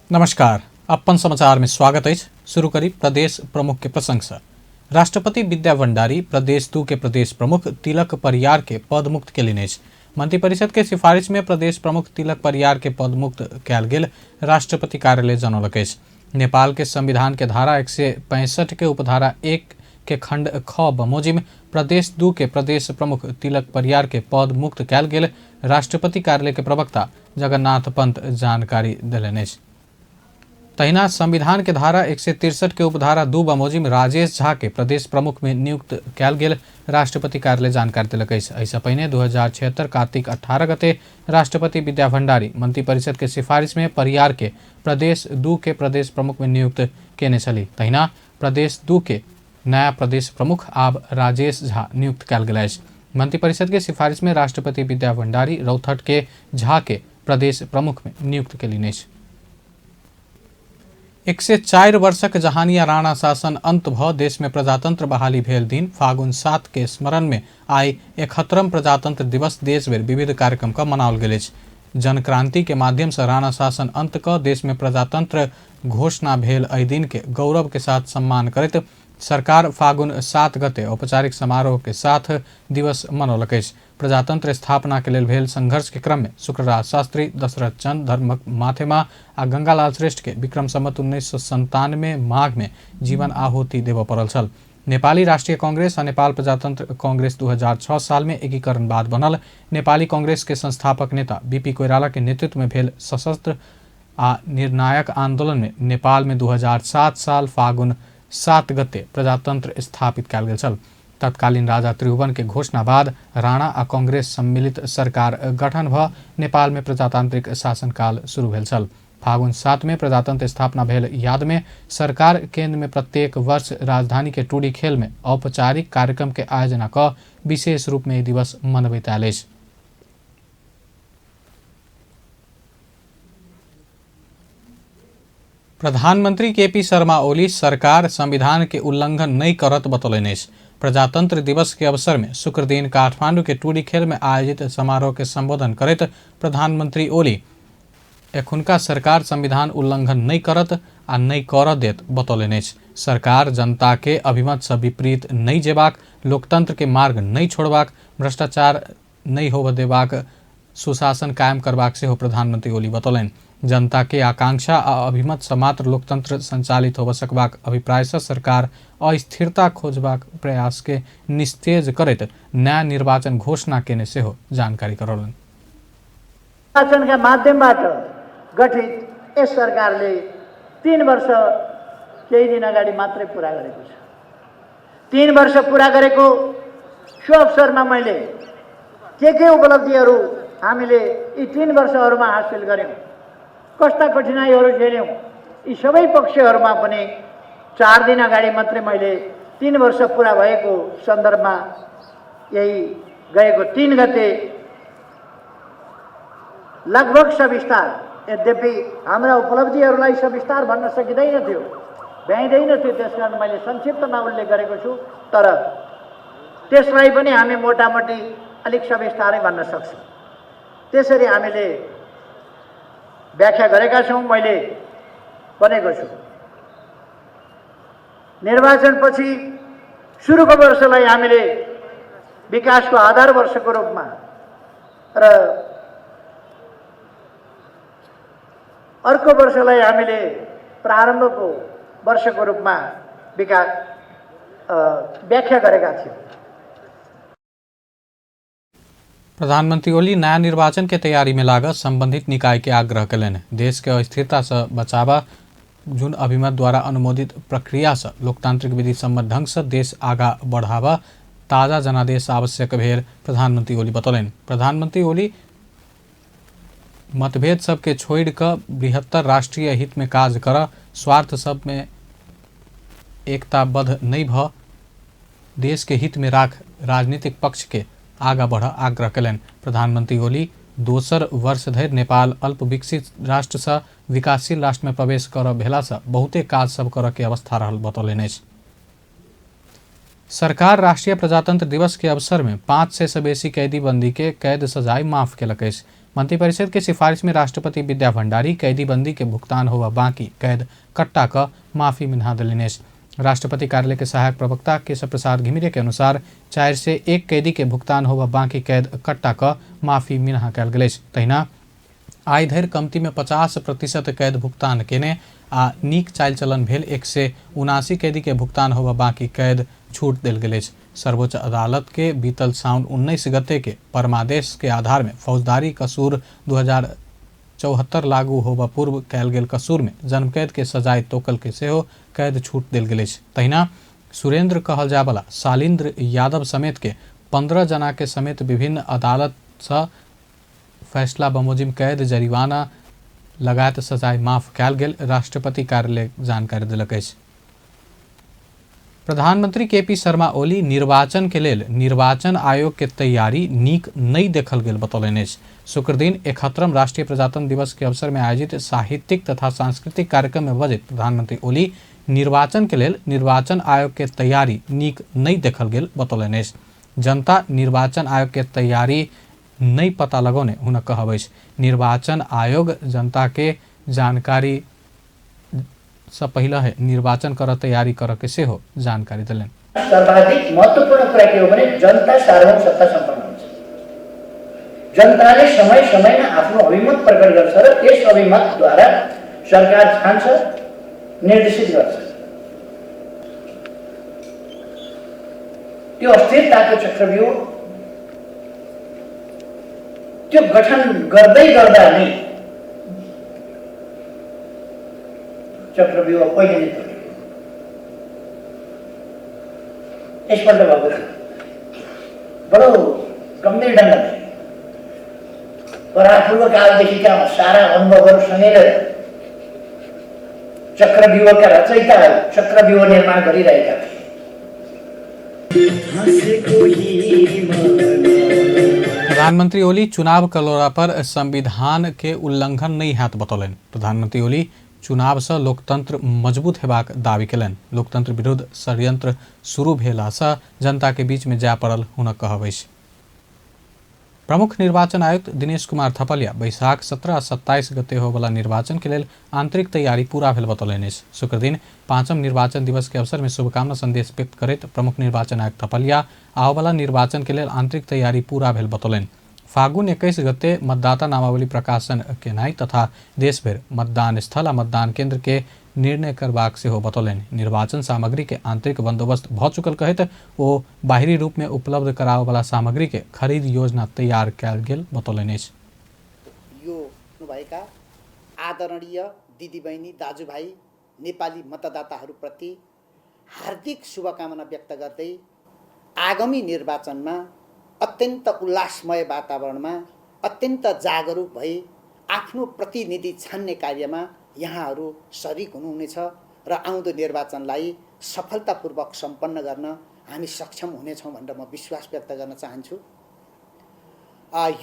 नमस्कार, अपन समाचार में स्वागत अछि। शुरू करी प्रदेश प्रमुख के प्रसंग से। राष्ट्रपति विद्या भंडारी प्रदेश 2 के प्रदेश प्रमुख तिलक परियार के पद मुक्त केलनि अछि। मंत्रिपरिषद के सिफारिश में प्रदेश प्रमुख तिलक परियार के पद मुक्त कयल गेल राष्ट्रपति कार्यालय जनौलक अछि। नेपाल के संविधान के धारा 165 के उपधारा 1 के खंड ख बमोजिम प्रदेश 2 के प्रदेश प्रमुख तिलक परियार के पद मुक्त कयल गेल राष्ट्रपति कार्यालय के प्रवक्ता जगन्नाथ पंत जानकारी देलनि अछि। तहिना संविधान के धारा 163 के उपधारा 2 बमोजिम राजेश झा के प्रदेश प्रमुख में नियुक्त कयल गेल राष्ट्रपति कार्यालय जानकारी देलक अछि। एहिसँ पहिने 2076 कार्तिक 18 गते राष्ट्रपति विद्या भंडारी मंत्रिपरिषद के सिफारिश में परियार के प्रदेश 2 के प्रदेश प्रमुख में नियुक्त केने छली। तहिना प्रदेश 2 के नया प्रदेश प्रमुख आब राजेश झा नियुक्त कयल गेल अछि। मंत्रिपरिषद के सिफारिश में राष्ट्रपति विद्या भंडारी रौथट के झा के प्रदेश प्रमुख में नियुक्त केलनि अछि। 104 वर्षक जहानिया राणा शासन अंत भ देश में प्रजातंत्र बहाली भेल दिन फागुन 7 के स्मरण में आइ 71 प्रजातंत्र दिवस देश भरि विविध कार्यक्रम क मनाओल गेल अछि। जनक्रांति के माध्यम से राणा शासन अंत क देश में प्रजातंत्र घोषणा भेल एहि दिन के गौरव के साथ सम्मान करैत सरकार फागुन 7 गते औपचारिक समारोह के साथ दिवस मनौलक अछि। प्रजातंत्र स्थापना के लेल भेल संघर्ष के क्रम में शुक्रराज शास्त्री, दशरथ चंद, धर्मक माथेमा आ गंगालाल श्रेष्ठ के विक्रम संवत 1997 माघ में जीवन आहुति देबऽ पड़ल छल। नेपाली राष्ट्रीय कांग्रेस आ नेपाल प्रजातंत्र कांग्रेस 2006 साल में एकीकरण बाद बनल नेपाली कांग्रेस के संस्थापक नेता बीपी कोइराला के नेतृत्व में भेल सशस्त्र आ निर्णायक आंदोलन में नेपाल में 2007 साल फागुन 7 गते प्रजातंत्र स्थापित कयल गेल छल। तत्कालीन राजा त्रिभुवन के घोषणा बाद राणा आ कांग्रेस सम्मिलित सरकार गठन भ नेपाल में प्रजातांत्रिक शासनकाल शुरू भेल छल। फागुन 7 में प्रजातंत्र स्थापना भेल याद में सरकार केंद्र में प्रत्येक वर्ष राजधानी के टूडी खेल में औपचारिक कार्यक्रम के आयोजना क विशेष रूप में ई दिवस मनबैत आयल अछि। प्रधानमंत्री के पी शर्मा ओली सरकार संविधान के उल्लंघन नहीं करत बतौलनि अछि। प्रजातंत्र दिवस के अवसर में शुक्रदिन काठमांडू के टूडी खेल में आयोजित समारोह के संबोधन करैत प्रधानमंत्री ओली एखुनका सरकार संविधान उल्लंघन नहीं करत आ नहीं करऽ देत बतौलनि अछि। सरकार जनता के अभिमत से विपरीत नहीं जेबाक, लोकतंत्र के मार्ग नहीं छोड़बाक, भ्रष्टाचार नहि होबय देबाक, सुशासन कायम करबाक सेहो प्रधानमंत्री ओली बतौलनि। जनता के आकांक्षा आ अभिमत सँ मात्र लोकतंत्र संचालित होबय सकबाक अभिप्राय सँ सरकार अस्थिरता खोजबाक प्रयास के निस्तेज करैत नया निर्वाचन घोषणा केने सेहो जानकारी करौलनि। निर्वाचनका माध्यमबाट गठित यस सरकारले 3 वर्ष केही दिन अगाडि मात्रै पुरा गरेको छ। 3 वर्ष पुरा गरेको सो अवसरमा मैले के उपलब्धिहरू हामीले यी 3 वर्षहरूमा हासिल गर्यौँ, कस्ता कठिनाइहरू झेल्यौँ, यी सबै पक्षहरूमा पनि 4 दिन अगाडि मात्रै मैले 3 वर्ष पुरा भएको सन्दर्भमा यही गएको 3 गते लगभग सविस्तार, यद्यपि हाम्रा उपलब्धिहरूलाई सविस्तार भन्न सकिँदैन थियो, भ्याइँदैन थियो, त्यसकारण मैले संक्षिप्तमा उल्लेख गरेको छु, तर त्यसलाई पनि हामी मोटामोटी अलिक सविस्तारै भन्न सक्छौँ। त्यसरी हामीले व्याख्या गरेका छौँ, मैले भनेको छु। निर्वाचनपछि सुरुको वर्षलाई हामीले विकासको आधार वर्षको रूपमा र अर्को वर्षलाई हामीले प्रारम्भको वर्षको रूपमा विकास व्याख्या गरेका थियौँ। प्रधानमंत्री ओली नया निर्वाचन के तैयारी में लागत संबंधित निकाय के आग्रह कयलनि। देश के अस्थिरता से बचावा जुन अभिमत द्वारा अनुमोदित प्रक्रिया से लोकतांत्रिक विधि सम्मत ढंग से देश आगा बढ़ावा ताजा जनादेश आवश्यक भेल प्रधानमंत्री ओली बतौलनि। प्रधानमंत्री ओली मतभेद सबके छोड़ि कऽ बृहत्तर राष्ट्रीय हित में काज करऽ, स्वार्थ सब में एकताबद्ध नहि भऽ देश के हित में राख राजनीतिक पक्ष के आगा बढ़ऽ आग्रह कयलनि। प्रधानमंत्री ओली दोसर वर्ष धरि नेपाल अल्प विकसित राष्ट्र सँ विकासशील राष्ट्र में प्रवेश करऽ भेला सँ बहुते काज सब करऽ के अवस्था रहल बतौलनि अछि। सरकार राष्ट्रीय प्रजातंत्र दिवस के अवसर में 500 से बेसी कैदी बंदी के कैद सजाय माफ केलक अछि। मंत्रिपरिषद के सिफारिश में राष्ट्रपति विद्या भंडारी कैदी बंदी के भुगतान होवा बाकी कैद कट्टा क माफी मिन्हा देलनि अछि। राष्ट्रपति कार्यालय के सहायक प्रवक्ता केशव प्रसाद घिमिरे के अनुसार 401 कैदी के भुगतान होवा बाकी कैद कट्टा क माफी मिन्हा कयल गेल अछि। तहिना आइ धरि कमती में 50% कैद भुगतान केने आ नीक चालि चलन भेल 179 कैदी के भुगतान होबय बाकी कैद छूट देल गेल अछि। सर्वोच्च अदालत के बीतल साउन 19 गते के परमादेश के आधार में फौजदारी कसूर 2074 लागू होबय पूर्व कयल गेल कसूर में जन्मकैद के सजाय तोकल के सेहो कैद छूट देल गेल अछि। तहिना सुरेंद्र कहल जायवला शालिन्द्र यादव समेत के 15 जना के समेत विभिन्न अदालत सँ फैसला बमोजिम कैद जरिवाना लगायत सजाय माफ कयल गेल राष्ट्रपति कार्यालय जानकारी देलक अछि। प्रधानमंत्री केपी शर्मा ओली निर्वाचन के लेल निर्वाचन आयोग के तैयारी नीक नहि देखल गेल बतौलनि अछि। शुक्रदिन 71म राष्ट्रीय प्रजातंत्र दिवस के अवसर में आयोजित साहित्यिक तथा सांस्कृतिक कार्यक्रम में बजैत प्रधानमंत्री ओली निर्वाचन के लेल निर्वाचन आयोग के तैयारी नीक नहि देखल गेल बतौलनि अछि। जनता निर्वाचन आयोग के तैयारी नहि पता लगौने हुनक कहब अछि। निर्वाचन आयोग जनता के जानकारी सँ पहिले है निर्वाचन कर तैयारी कर के सेहो जानकारी देलनि। सर्वाधिक महत्त्वपूर्ण कुरा के हो भने जनता सार्वभौम सत्ता सम्पन्न हुन्छ। जनताले समय समयमा आफ्नो अभिमत प्रकट गर्छ र त्यस अभिमतद्वारा सरकार छान्छ, निर्देशित गर्छ। त्यो अस्थिरताको चक्रव्यूह त्यो गठन गर्दै गर्दा नै चक्रव्यूह पहिले नै तोड्यो। यसपल्ट भएको थियो बडो गम्भीर ढङ्गले परापूर्व कालदेखिका सारा अनुभवहरू समेटेर चक्रव्यूहका रचयिताहरू चक्रव्यूह निर्माण गरिरहेका थिए। प्रधानमंत्री ओली चुनाव कलोरा पर संविधान के उल्लंघन नहीं हैत बतौलनि। प्रधानमंत्री ओली चुनाव से लोकतंत्र मजबूत हेबाक दावी केलनि। लोकतंत्र विरुद्ध षड्यंत्र शुरू भेला से जनता के बीच में जाय पड़ल हुनक कहब अछि। प्रमुख निर्वाचन आयुक्त दिनेश कुमार थपलिया बैसाख 17 आ 27 गते होबला निर्वाचन के लेल आंतरिक तैयारी पूरा भेल बतौलनि अछि। शुक्रदिन 5म निर्वाचन दिवस के अवसर में शुभकामना संदेश व्यक्त करैत प्रमुख निर्वाचन आयुक्त थपलिया आवला निर्वाचन के लेल आंतरिक तैयारी पूरा भेल बतौलनि। फागुन 21 गते मतदाता नामावली प्रकाशन केनाइ तथा देशभरि मतदान स्थल आ मतदान केंद्र के निर्णय करबाक सेहो बतौलनि। निर्वाचन सामग्री के आंतरिक बंदोबस्त भ चुकल कहैत ओ बाहरी रूप में उपलब्ध कराबयवला सामग्री के खरीद योजना तैयार कयल गेल बतौलनि अछि। यो भएका आदरणीय दिदीबहिनी दाजुभाइ नेपाली मतदाताहरूप्रति हार्दिक शुभकामना व्यक्त गर्दै आगामी निर्वाचनमा अत्यन्त उल्लासमय वातावरणमा अत्यन्त जागरुक भई आफ्नो प्रतिनिधि छान्ने कार्यमा यहाँहरू सरिक हुनुहुनेछ र आउँदो निर्वाचनलाई सफलतापूर्वक सम्पन्न गर्न हामी सक्षम हुनेछौँ भनेर म विश्वास व्यक्त गर्न चाहन्छु।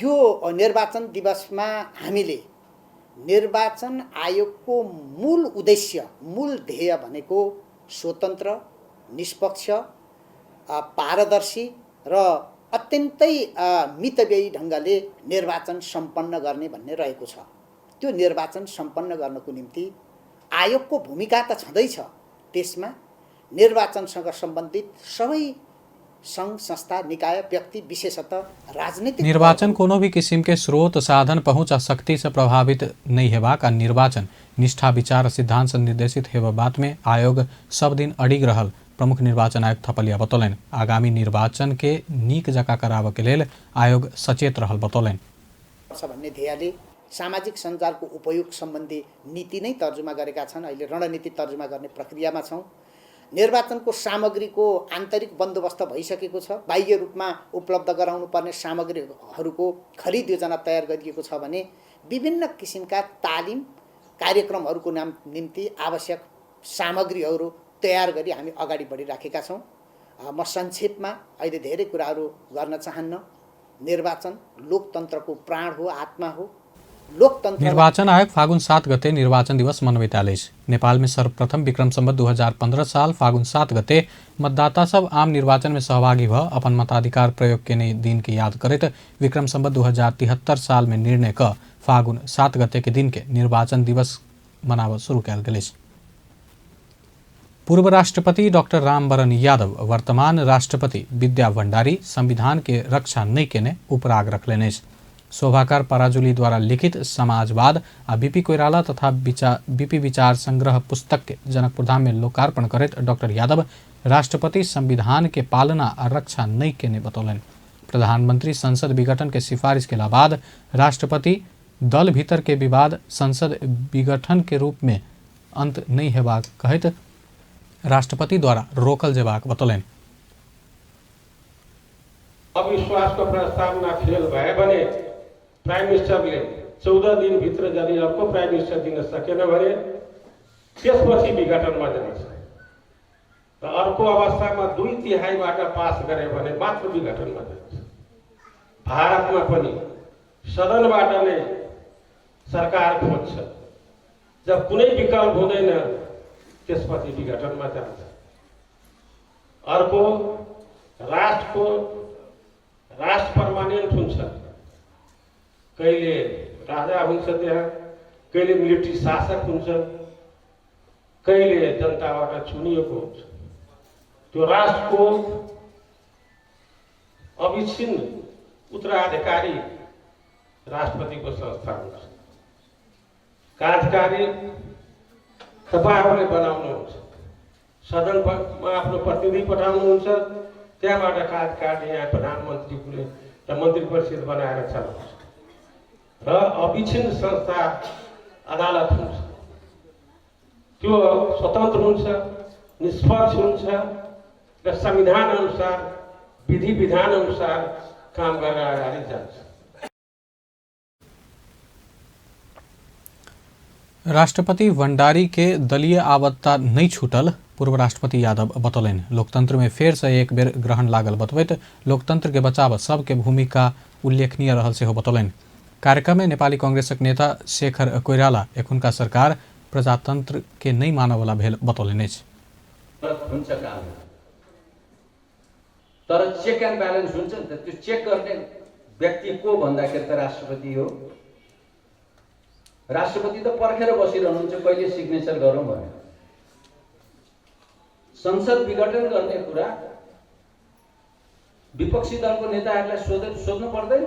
यो निर्वाचन दिवसमा हामीले निर्वाचन आयोगको मूल उद्देश्य, मूल ध्येय भनेको स्वतन्त्र, निष्पक्ष, पारदर्शी र अत्यन्तै मितव्ययी ढङ्गले निर्वाचन सम्पन्न गर्ने भन्ने रहेको छ। त्यो निर्वाचन सम्पन्न गर्नको निम्ति आयोगको भूमिका त छँदैछ, त्यसमा निर्वाचनसँग सम्बन्धित सबै सङ्घ संस्था निकाय व्यक्ति विशेषतः राजनीतिक निर्वाचन कोनो भी किसिम के स्रोत साधन पहुंच आ शक्ति से प्रभावित नहीं हेबाक आ निर्वाचन निष्ठा विचार सिद्धांत से निर्देशित हेबा बात में आयोग सब दिन अडिग रहल प्रमुख निर्वाचन आयुक्त थपलिया बतौलनि। आगामी निर्वाचन के नीक जकाँ कराबऽ के लेल आयोग सचेत रहल बतौलनि। भन्ने ध्येयले सामाजिक सञ्जालको उपयोग सम्बन्धी नीति नै तर्जुमा गरेका छन्। अहिले रणनीति तर्जुमा गर्ने प्रक्रियामा छौँ। निर्वाचनको सामग्रीको आन्तरिक बन्दोबस्त भइसकेको छ। बाह्य रूपमा उपलब्ध गराउनु पर्ने सामग्रीहरूको खरिद योजना तयार गरिएको छ भने विभिन्न किसिमका तालिम कार्यक्रमहरूको निम्ति आवश्यक सामग्रीहरू तयार गरी हामी अगाडि बढिराखेका छौँ। म संक्षेपमा अहिले धेरै कुराहरू गर्न चाहन्न। निर्वाचन लोकतन्त्रको प्राण हो, आत्मा हो। लोकतन्त्र। निर्वाचन आयोग फागुन 7 गते निर्वाचन दिवस मनबैत आयल अछि। नेपाल में सर्वप्रथम विक्रम संवत 2015 साल फागुन 7 गते मतदाता सब आम निर्वाचन में सहभागी भ अपन मताधिकार प्रयोग केने दिन के याद करैत विक्रम संवत 2073 साल में निर्णय क फागुन 7 गते के दिन के निर्वाचन दिवस मनाबऽ शुरू कयल गेल अछि। पूर्व राष्ट्रपति डॉक्टर रामवरण यादव वर्तमान राष्ट्रपति विद्या भण्डारी संविधान के रक्षा नहि केने उपराग रखलनि अछि। शोभाकर पराजुली द्वारा लिखित समाजवाद आ बीपी कोइराला तथा बीपी विचार संग्रह पुस्तक के जनकपुरधाम में लोकार्पण करैत डॉक्टर यादव राष्ट्रपति संविधान के पालना आ रक्षा नहि केने बतौलनि। प्रधानमंत्री संसद विघटन के सिफारिश केला बाद राष्ट्रपति दल भीतर के विवाद संसद विघटन के रूप में अंत नहि हेबाक कहैत राष्ट्रपति द्वारा रोकल जेबाक बतौलनि। अविश्वासको प्रस्तावना फेल भयो भने प्राइम मिनिस्टरले 14 दिनभित्र यदि अर्को प्राइम मिनिस्टर दिन सकेन भने त्यसपछि विघटनमा जान्छ र अर्को अवस्थामा 2/3बाट पास गर्यो भने मात्र विघटनमा जान्छ। भारतमा पनि सदनबाट नै सरकार खोज्छ, जब कुनै विकल्प हुँदैन त्यसपछि विघटनमा जान्छ। अर्को राष्ट्रको राष्ट्र पर्मानेन्ट हुन्छ, कहिले राजा हुन्छ त्यहाँ, कहिले मिलिट्री शासक हुन्छ, कहिले जनताबाट चुनिएको हुन्छ। त्यो राष्ट्रको अविच्छिन्न उत्तराधिकारी राष्ट्रपतिको संस्था हुन्छ। कार्यकारी तपाईँहरूले बनाउनुहुन्छ, सदनमा आफ्नो प्रतिनिधि पठाउनुहुन्छ, त्यहाँबाट कार्यकारी यहाँ प्रधानमन्त्रीले र मन्त्री परिषद बनाएर चलाउँछ र अविच्छिन्न संस्था अदालत हुन्छ। त्यो स्वतन्त्र हुन्छ, निष्पक्ष हुन्छ र संविधान अनुसार विधि विधान अनुसार काम गरेर अगाडि जान्छ। राष्ट्रपति भण्डारी के दलीय आबद्धता नहीं छूटल पूर्व राष्ट्रपति यादव बतौलनि। लोकतंत्र में फेर से एक बेर ग्रहण लागल बतबैत लोकतंत्र के बचाव सबके भूमिका उल्लेखनीय रहल सेहो बतौलनि। कार्यक्रम में नेपाली कांग्रेसक नेता शेखर कोइराला एखुनका सरकार प्रजातंत्र के नहीं मानवला भेल बतौलनि अछि। हुन्छ काम, तर चेक एन्ड ब्यालेन्स हुन्छ नि त। त्यो चेक गर्ने व्यक्ति को भन्दाखेरि त राष्ट्रपति हो। राष्ट्रपति त पर्खेर बसिरहनुहुन्छ कहिले सिग्नेचर गरौँ भनेर। संसद विघटन गर्ने कुरा विपक्षी दलको नेताहरूलाई सोध्नु पर्दैन,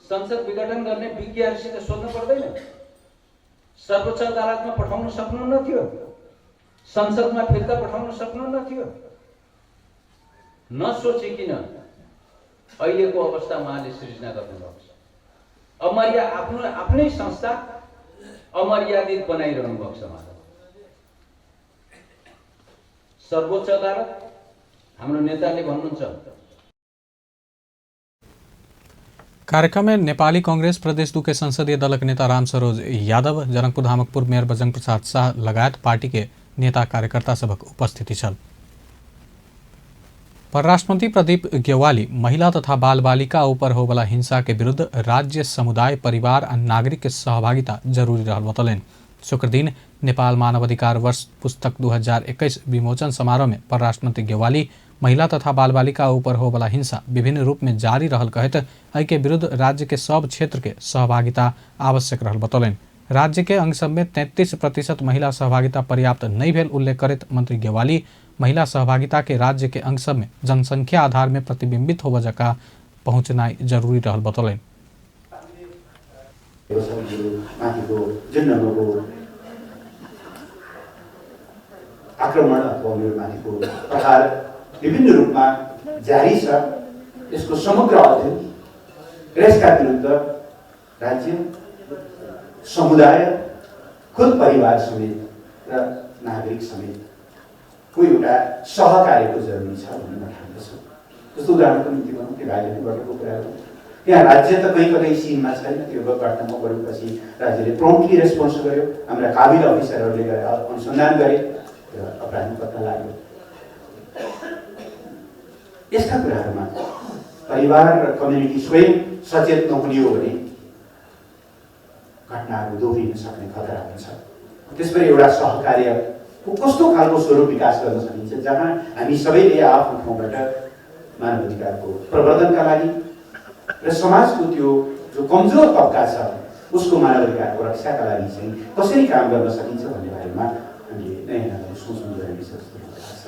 संसद विघटन गर्ने विज्ञहरूसित सोध्नु पर्दैन, सर्वोच्च अदालतमा पठाउन सक्नुहुन्न थियो, संसदमा फिर्ता पठाउन सक्नुहुन्न थियो। नसोचिकन अहिलेको अवस्था उहाँले सृजना गर्नुभएको छ। आफ्नो आफ्नै संस्था अमर्यादित बनाइरहनु भएको छ उहाँले। सर्वोच्च अदालत हाम्रो नेताले भन्नुहुन्छ। कार्यक्रम में नेपाली कांग्रेस प्रदेश 2 के संसदीय दलक नेता रामसरोज यादव, जनकपुरधामक पूर्व मेयर बजरंग प्रसाद शाह लगायत पार्टी के नेता कार्यकर्ता सबक उपस्थिति छल। परराष्ट्र मंत्री प्रदीप गेवाली महिला तथा बाल बालिका ऊपर होवला हिंसा के विरुद्ध राज्य, समुदाय, परिवार आ नागरिक के सहभागिता जरूरी रहल बतौलनि। शुक्रदिन नेपाल मानवाधिकार वर्ष पुस्तक 2021 विमोचन समारोह में परराष्ट्र मंत्री गेवाली महिला तथा बाल बालिका ऊपर होवला हिंसा विभिन्न रूप में जारी रहल कहैत एहि के विरुद्ध राज्य के सब क्षेत्र के सहभागिता आवश्यक रहल बतौलनि। राज्य के अंग सब में 33% महिला सहभागिता पर्याप्त नहीं भेल उल्लेख करैत मंत्री गेवाली महिला सहभागिता के राज्य के अंग सब में जनसंख्या आधार में प्रतिबिंबित होबय जकाँ पहुँचनाइ जरूरी रहल बतौलनि। आक्रमण अथवा उनीहरूमाथिको प्रहार विभिन्न रूपमा जारी छ, यसको समग्र अध्ययन र यसका विरुद्ध राज्य, समुदाय, खुद परिवार समेत र नागरिक समेत को एउटा सहकार्यको जरुरी छ भन्ने म ठान्दछु। जस्तो उदाहरणको निम्ति भनौँ, त्यो भाइले गरेको कुरा हो, त्यहाँ राज्य त कहीँ कतै सिनमा छैन। त्यो घटनामा परेपछि राज्यले प्रम्प्टली रेस्पोन्स गर्यो, हाम्रा काबिल अफिसरहरूले गएर अनुसन्धान गरे र अपराधी पत्ता लाग्यो। यस्ता कुराहरूमा परिवार र कम्युनिटी स्वयं सचेत नहुने हो भने घटनाहरू दोहोरिन सक्ने खतरा हुन्छ। त्यसपछि एउटा सहकार्यको कस्तो खालको स्वरूप विकास गर्न सकिन्छ जहाँ हामी सबैले आफ्नो ठाउँबाट मानव अधिकारको प्रवर्धनका लागि र समाजको त्यो जो कमजोर तबका छ उसको मानवाधिकारको रक्षाका लागि चाहिँ कसरी काम गर्न सकिन्छ भन्ने बारेमा हामीले नयाँ ढङ्गले सोच्नु जरुरी छ जस्तो मलाई लाग्छ।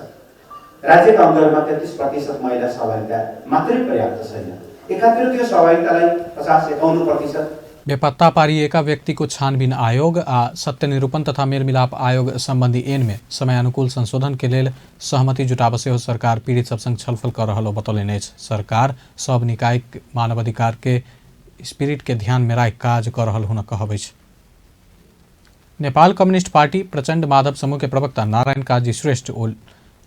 राज्यका अङ्गहरूमा 33% महिला सहभागिता मात्रै पर्याप्त छैन, एकातिर त्यो सहभागितालाई 50-51% बेपत्ता पारिएका व्यक्तिको छानबिन आयोग आ सत्यनिरूपण तथा मेलमिलाप आयोग सम्बन्धी ऐन में समयानुकूल संशोधन के लेल सहमति जुटाब सेहो सरकार पीड़ित सब संग छलफल कर रहल बतौलनि अछि। सरकार सब निकाय मानवाधिकार के स्पिरिट के ध्यान में राखि काज कर रहल हुनक कहब अछि। नेपाल कम्युनिस्ट पार्टी प्रचंड माधव समूह के प्रवक्ता नारायण काजी श्रेष्ठ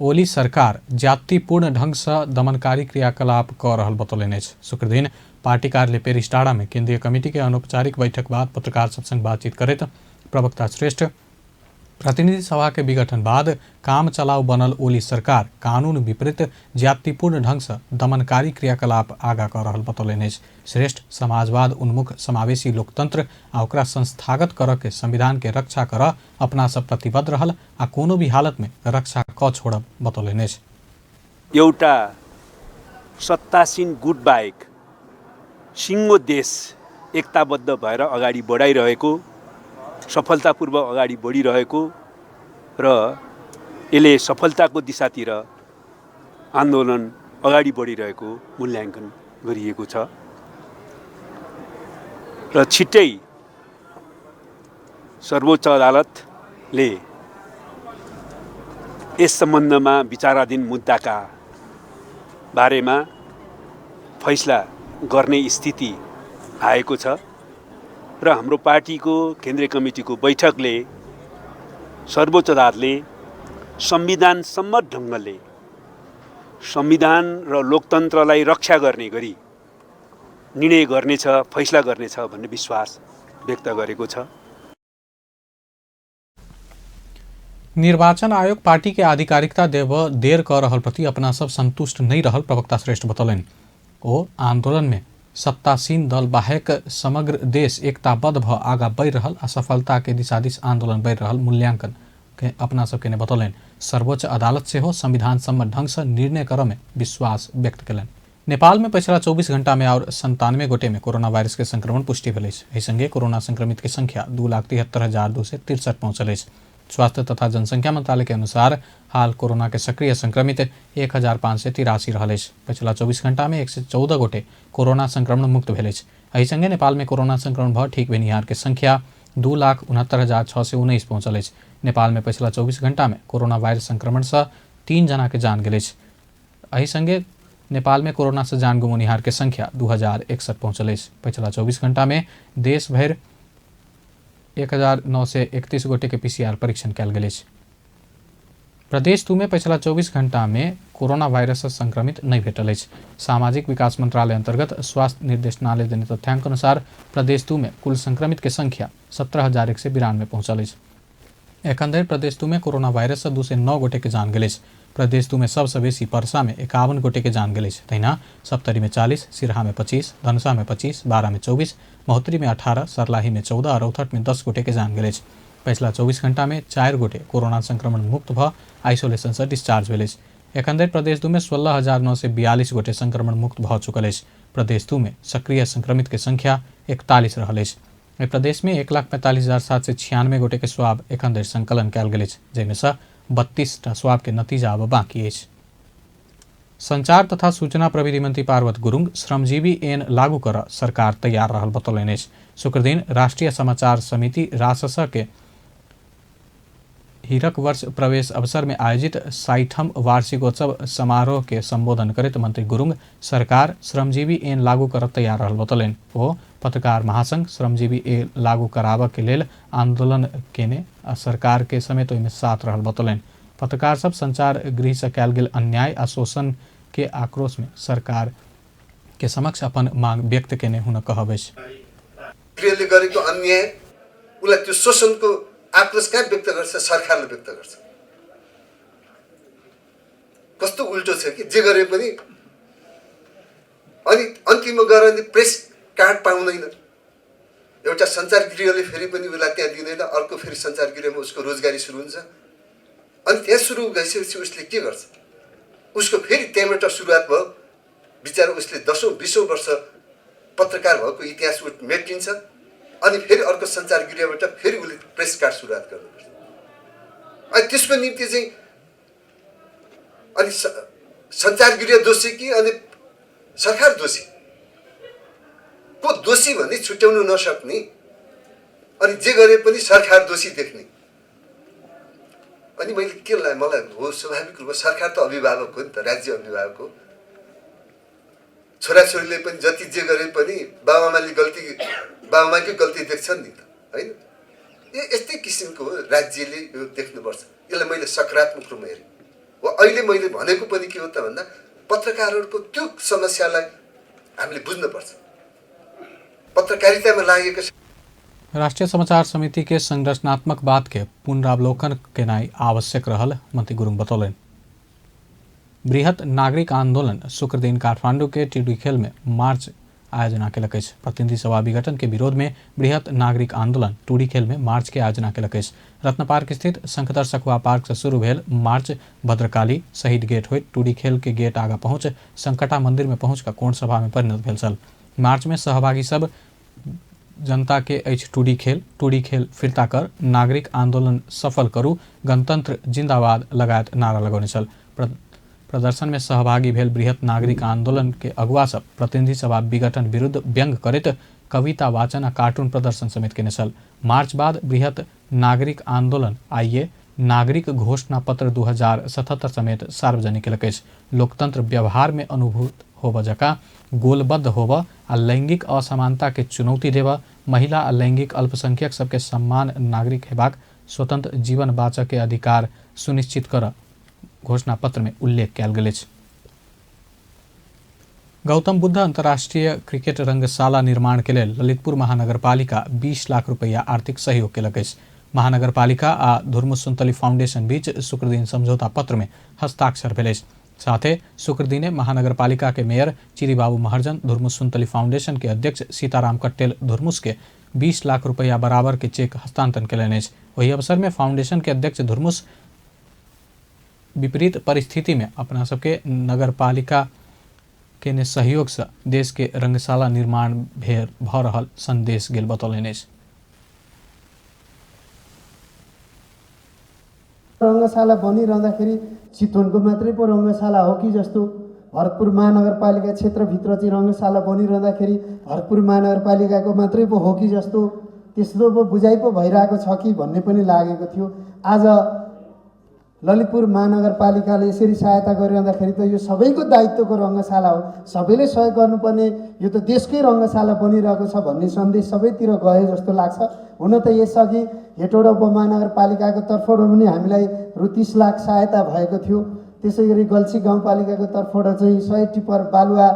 ओली सरकार जातिपूर्ण ढंग से दमनकारी क्रियाकलाप कर रहल बतौलनि अछि। शुक्रदिन पार्टी कार्यालय पेरिस टाढा में केंद्रीय कमिटी के अनौपचारिक बैठक बाद पत्रकार सब संग बातचीत करैत प्रवक्ता श्रेष्ठ प्रतिनिधि सभा के विघटन बाद काम चलाऊ बनल ओली सरकार कानून विपरीत जातिपूर्ण ढंग से दमनकारी क्रियाकलाप आगा कर रहल बतौलनि अछि। श्रेष्ठ समाजवाद उन्मुख समावेशी लोकतंत्र आ ओकरा संस्थागत करऽ के संविधान के रक्षा करऽ अपना सब प्रतिबद्ध रहल आ कोनो भी हालत में रक्षा क छोड़ब बतौलनि अछि। एउटा सत्तासीन गुट बाहेक सिङ्गो देश एकताबद्ध भएर अगाडि बढाइरहेको, सफलतापूर्वक अगाडि बढिरहेको र यसले सफलताको दिशातिर आन्दोलन अगाडि बढिरहेको मूल्याङ्कन गरिएको छ र छिट्टै सर्वोच्च अदालतले यस सम्बन्धमा विचाराधीन मुद्दाका बारेमा फैसला गर्ने स्थिति आएको छ र हाम्रो पार्टीको केन्द्रीय कमिटीको बैठकले सर्वोच्च अदालतले संविधान सम्मत ढङ्गले संविधान र लोकतन्त्रलाई रक्षा गर्ने गरी निर्णय गर्नेछ, फैसला गर्नेछ भन्ने विश्वास व्यक्त गरेको छ। निर्वाचन आयोग पार्टी के आधिकारिकता देव देर कर रहल प्रति अपना सब संतुष्ट नहीं रहल प्रवक्ता श्रेष्ठ बतौलनि। ओ आंदोलन में सत्तासीन दल बाहेक समग्र देश एकताबद्ध भ आगा बढ़ि रहल आ सफलता के दिशा दिस आंदोलन बढ़ि रहल मूल्यांकन के अपना सबके ने बतौलनि। सर्वोच्च अदालत सेहो संविधान सम्मत ढंग से निर्णय करऽ में विश्वास व्यक्त कयलनि। नेपाल में पिछला 24 घंटा में और 97 गोटे में कोरोना वायरस के संक्रमण पुष्टि भेल अछि। एहि संगे कोरोना संक्रमित के संख्या 2,73,263 पहुंचल अछि। स्वास्थ्य तथा जनसंख्या मंत्रालय के अनुसार हाल कोरोना के सक्रिय संक्रमित 1,583 रहल अछि। पिछला 24 घंटा में 114 गोटे कोरोना संक्रमण मुक्त भेल अछि। एहि संगे नेपाल में कोरोना संक्रमण भ ठीक भेनिहार के संख्या 2,69,619 पहुंचल अछि। नेपाल में पिछला 24 घंटा में कोरोना वायरस संक्रमण से 3 जना के जान गेल अछि। एहि संगे नेपाल में कोरोना से जान गुमौनिहार के संख्या 2,061 पहुंचल अछि। पिछला 24 घंटा में देश भरि 1,931 गोटे के पीसीआर परीक्षण कयल गेल अछि। प्रदेश 2 में पिछला 24 घंटा में कोरोना वायरस से संक्रमित नहीं भेटल अछि। सामाजिक विकास मंत्रालय अंतर्गत स्वास्थ्य निर्देशनालय देने तथ्यांक अनुसार प्रदेश 2 में कुल संक्रमित के संख्या 17,192 पहुंचल अछि। एखन धरि प्रदेश 2 में कोरोना वायरस से 209 गोटे के जान गेल अछि। प्रदेश 2 में सबसँ बेसी परसा में 51 गोटे के जान गेल अछि। तहिना सप्तरी में 40, सिरहा में 25, धनुषा में 25, बारा में 24, महोत्तरी में 18, सर्लाही में 14 और रौतहट में 10 गोटे के जान गेल अछि। पछिला 24 घंटा में 4 गोटे कोरोना संक्रमण मुक्त भ आइसोलेशन से डिस्चार्ज भेल अछि। एखन धरि प्रदेश 2 में 16,942 गोटे संक्रमण मुक्त भ चुकल अछि। प्रदेश 2 में सक्रिय संक्रमित के संख्या 41 रहल अछि। एहि प्रदेश में 1,45,796 गोटे के स्वाब एखन धरि संकलन कयल गेल अछि, जाहिमे सँ 32 टा स्वाब के नतीजा अब बाकी अछि। संचार तथा सूचना प्रविधि मंत्री पार्वत गुरुङ श्रमजीवी ऐन लागू कर सरकार तैयार रहल बतौलनि अछि। शुक्रदिन राष्ट्रीय समाचार समिति रासस के हीरक वर्ष प्रवेश अवसर में आयोजित 60ठम वार्षिकोत्सव समारोह के संबोधन करैत मंत्री गुरुङ सरकार श्रमजीवी ऐन लागू कर तैयार रहल बतौलनि। ओ पत्रकार महासंघ श्रमजीवी ऐन लागू कराबऽ के लेल आंदोलन केने आ सरकार के समेत ओहिमे साथ रहल बतौलनि। पत्रकार सब संचार गृह से कयल गेल अन्याय आ शोषण के आक्रोश में सरकार के समक्ष अपन मांग व्यक्त केने हुनक कहब अछि। गरेको अन्याय उसलाई त्यो शोषणको आक्रोश कहाँ व्यक्त गर्छ? सरकारले व्यक्त गर्छ। कस्तो उल्टो छ कि जे गरे पनि अनि अन्तिममा गएर अनि प्रेस कार्ड पाउँदैन। एउटा सञ्चार गृहले फेरि पनि उसलाई त्यहाँ दिँदैन, अर्को फेरि सञ्चार गृहमा उसको रोजगारी सुरु हुन्छ। अनि त्यहाँ सुरु भइसकेपछि उसले के गर्छ? उसको फेरि त्यहाँबाट सुरुवात भयो। बिचरा उसले 10औँ 20औँ वर्ष पत्रकार भएको इतिहास मेटिन्छ। अनि फेरि अर्को सञ्चार गृहबाट फेरि उसले प्रेस कार्ड सुरुवात गर्नुपर्छ। अनि त्यसको निम्ति चाहिँ अनि सञ्चार गृह दोषी कि अनि सरकार दोषी, को दोषी भन्ने छुट्याउनु नसक्ने, अनि जे गरे पनि सरकार दोषी देख्ने। अनि मैले के मलाई हो, स्वाभाविक रूपमा सरकार त अभिभावक हो नि त, राज्य अभिभावक हो। छोराछोरीले पनि जति जे गरे पनि बाबाआमाले गल्ती, बाबाआमाकै गल्ती देख्छन् नि त, होइन? यस्तै किसिमको हो, राज्यले यो देख्नुपर्छ। यसलाई मैले सकारात्मक रूपमा हेरेँ। हो, अहिले मैले भनेको पनि के हो त भन्दा पत्रकारहरूको त्यो समस्यालाई हामीले बुझ्नुपर्छ। पत्रकारितामा लागेको राष्ट्रिय समाचार समिति के संरचनात्मक बात के पुनरावलोकन केनाइ आवश्यक रहल मंत्री गुरुङ बतौलनि। बृहत नागरिक आंदोलन शुक्रदिन काठमांडू के टुडीखेल में मार्च आयोजना केलक अछि। प्रतिनिधि सभा विघटन के विरोध में बृहत नागरिक आंदोलन टुडीखेल में मार्च के आयोजना केलक अछि। रत्न पार्क स्थित शंखधर सखुआ पार्क से शुरू भेल मार्च भद्रकाली शहीद गेट होइत टुडीखेल के गेट आगा पहुंच संकटा मंदिर में पहुंच कऽ कोण सभा में परिणत भेल छल। मार्च में सहभागी सब जनता के अछि टुडी खेल, टुडी खेल फिर्ता कर, नागरिक आंदोलन सफल करू, गणतंत्र जिंदाबाद लगायत नारा लगौने छल। प्रदर्शन में सहभागी भेल बृहत नागरिक आंदोलन के अगुआ सब प्रतिनिधि सभा विघटन विरुद्ध व्यंग करैत कविता वाचन आ कार्टून प्रदर्शन समेत केने छल। मार्च बाद बृहत नागरिक आंदोलन आइए नागरिक घोषणा पत्र 2077 समेत सार्वजनिक केलक अछि। लोकतंत्र व्यवहार में अनुभूत होबऽ जकाँ गोलबद्ध होबऽ आ लैंगिक असमानता के चुनौती देबऽ, महिला आ लैंगिक अल्पसंख्यक सबके सम्मान, नागरिक हेबाक स्वतंत्र जीवन बाँचऽ के अधिकार सुनिश्चित करऽ घोषणा पत्र में उल्लेख कयल गेल अछि। गौतम बुद्ध अंतर्राष्ट्रीय क्रिकेट रंगशाला निर्माण के लेल ललितपुर महानगरपालिका 20 लाख रुपैया आर्थिक सहयोग केलक अछि। महानगरपालिका आ धुर्मुसुन्तली फाउंडेशन बीच शुक्रदिन समझौता पत्र में हस्ताक्षर भेल अछि। साथे शुक्रदिने महानगरपालिका के मेयर चिरीबाबू महर्जन धुर्मुसुन्तली फाउंडेशन के अध्यक्ष सीताराम कट्टेल धुर्मुस के 20 लाख रुपैया बराबर के चेक हस्तांतरण केलनि अछि। ओहि अवसर में फाउंडेशन के अध्यक्ष धुर्मुस विपरीत परिस्थिति में अपना सबके नगरपालिका के ने सहयोग से देश के रंगशाला निर्माण भऽ रहल संदेश गेल बतौलनि अछि। रङ्गशाला बनिरहँदाखेरि चितवनको मात्रै पो रङ्गशाला हो कि जस्तो, भरतपुर महानगरपालिका क्षेत्रभित्र चाहिँ रङ्गशाला बनिरहँदाखेरि भरतपुर महानगरपालिकाको मात्रै पो हो कि जस्तो, त्यस्तो पो बुझाइ पो भइरहेको छ कि भन्ने पनि लागेको थियो। आज ललितपुर महानगरपालिकाले यसरी सहायता गरिरहँदाखेरि त यो सबैको दायित्वको रङ्गशाला हो, सबैले सहयोग गर्नुपर्ने, यो त देशकै रङ्गशाला बनिरहेको छ भन्ने सन्देश सबैतिर गयो जस्तो लाग्छ। हुन त यसअघि हेटौँडा उपमहानगरपालिकाको तर्फबाट पनि हामीलाई रु 30 लाख सहायता भएको थियो। त्यसै गरी गल्छी गाउँपालिकाको तर्फबाट चाहिँ 100 टिप्पर बालुवा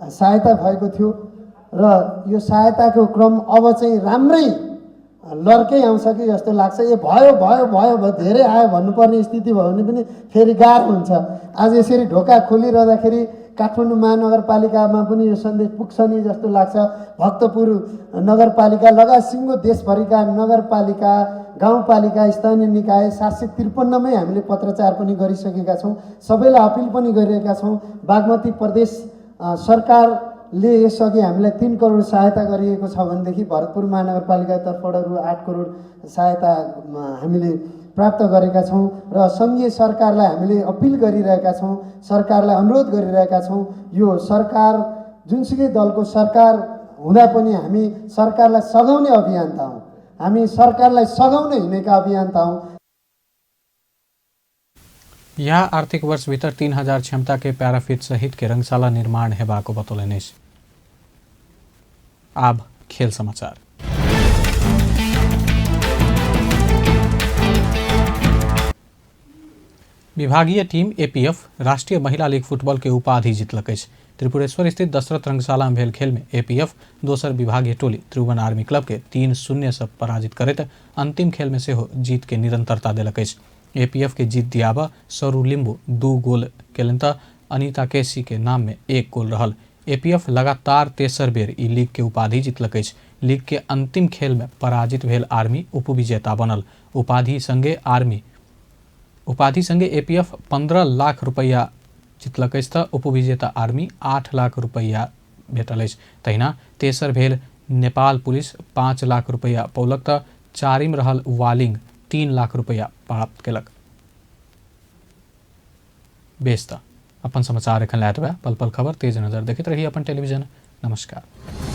सहायता भएको थियो र यो सहायताको क्रम अब चाहिँ राम्रै लर्कै आउँछ कि जस्तो लाग्छ। ए भयो भयो भयो धेरै आयो भन्नुपर्ने स्थिति भयो भने पनि फेरि गाह्रो हुन्छ। आज यसरी ढोका खोलिरहँदाखेरि काठमाडौँ महानगरपालिकामा पनि यो सन्देश पुग्छ नि जस्तो लाग्छ। भक्तपुर नगरपालिका लगायत सिङ्गो देशभरिका नगरपालिका, गाउँपालिका, स्थानीय निकाय 753मै हामीले पत्रचार पनि गरिसकेका छौँ, सबैलाई अपिल पनि गरिरहेका छौँ। बागमती प्रदेश सरकारले यसअघि हामीलाई 3 करोड सहायता गरिएको छ भनेदेखि भरतपुर महानगरपालिका तर्फबाट रु 8 करोड सहायता हामीले प्राप्त गरेका छौँ र सङ्घीय सरकारलाई हामीले अपिल गरिरहेका छौँ, सरकारलाई अनुरोध गरिरहेका छौँ। यो सरकार जुनसुकै दलको सरकार हुँदा पनि हामी सरकारलाई सघाउने अभियन्ता हौँ, हामी सरकारलाई सघाउन हिँडेका अभियन्ता हौँ। यह आर्थिक वर्ष भीतर 3000 क्षमता के पैराफिट सहित के रंगशाला निर्माण हेबाक बतौलनि अछि। आब खेल समाचार। विभागीय टीम एपीएफ राष्ट्रीय महिला लीग फुटबॉल के उपाधि जीतलक अछि। त्रिपुरेश्वर स्थित दशरथ रंगशाला में भेल खेल में एपीएफ दोसर विभागीय टोली त्रिभुवन आर्मी क्लब के 3-0 से पराजित करैत अंतिम खेल में सेहो जीत के निरंतरता देलक अछि। एपीएफ के जीत दियाबऽ सरू लिम्बू 2 गोल केलनि तऽ अनिता केसी के नाम में 1 गोल रहल। एपीएफ लगातार तेसर बेर ई लीग के उपाधि जीतलक अछि। लीग के अंतिम खेल में पराजित भेल आर्मी उपविजेता बनल। उपाधि संगे आर्मी उपाधि संगे एपीएफ 15 लाख रुपैया जितलक अछि तऽ उपविजेता आर्मी 8 लाख रुपैया भेटल अछि। तहिना तेसर भेल नेपाल पुलिस 5 लाख रुपैया पौलक तऽ चारिम रहल वालिंग 3 लाख रुपैया प्राप्त केलक। बेस तऽ अपन समाचार एखन लए पल पल खबर तेज नजर देखैत रही अपन टेलीविजन। नमस्कार।